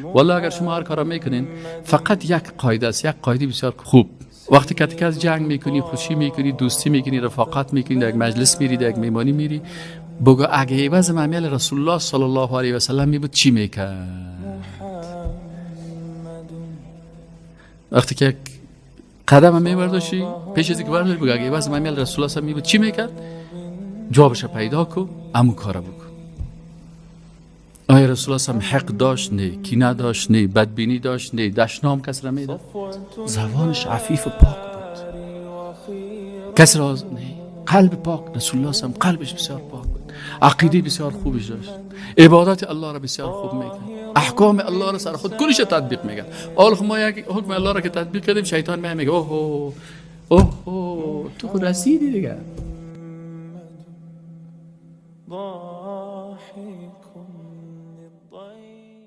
والله اگر شما هر کارا میکنین، فقط یک قاعده است، یک قاعده بسیار خوب. وقتی که کس جنگ میکنی، خوشی میکنی، دوستی میکنی، رفاقت میکنی، در یک مجلس میری، در یک میمانی میری، بگو اگه عوض معمیل رسول الله صلی الله علیه و سلم می بود چی میکرد؟ وقتی که یک قدم میبرداشتی پیش از اینکه برداری، بگو اگه عوض معمیل رسول الله صلی می بود چی میکرد؟ جوابش پیدا کو، امو کارا بکن. آیا رسول الله صلی حق داشت؟ نه. کینه داشت؟ نه. بدبینی داشت؟ نه. دشنام کس را میداد؟ زبانش عفیف و پاک بود، کس را نه. قلب پاک رسول الله صلی قلبش بسیار پاک بود، عقیده بسیار خوبش داشت، عبادت الله را بسیار خوب میکرد، احکام الله را سر خود کلش تطبیق میکرد. حال ما یک حکم الله را که تطبیق کردیم، شیطان میگه اوه اوه تو خود رسیدی دیگه.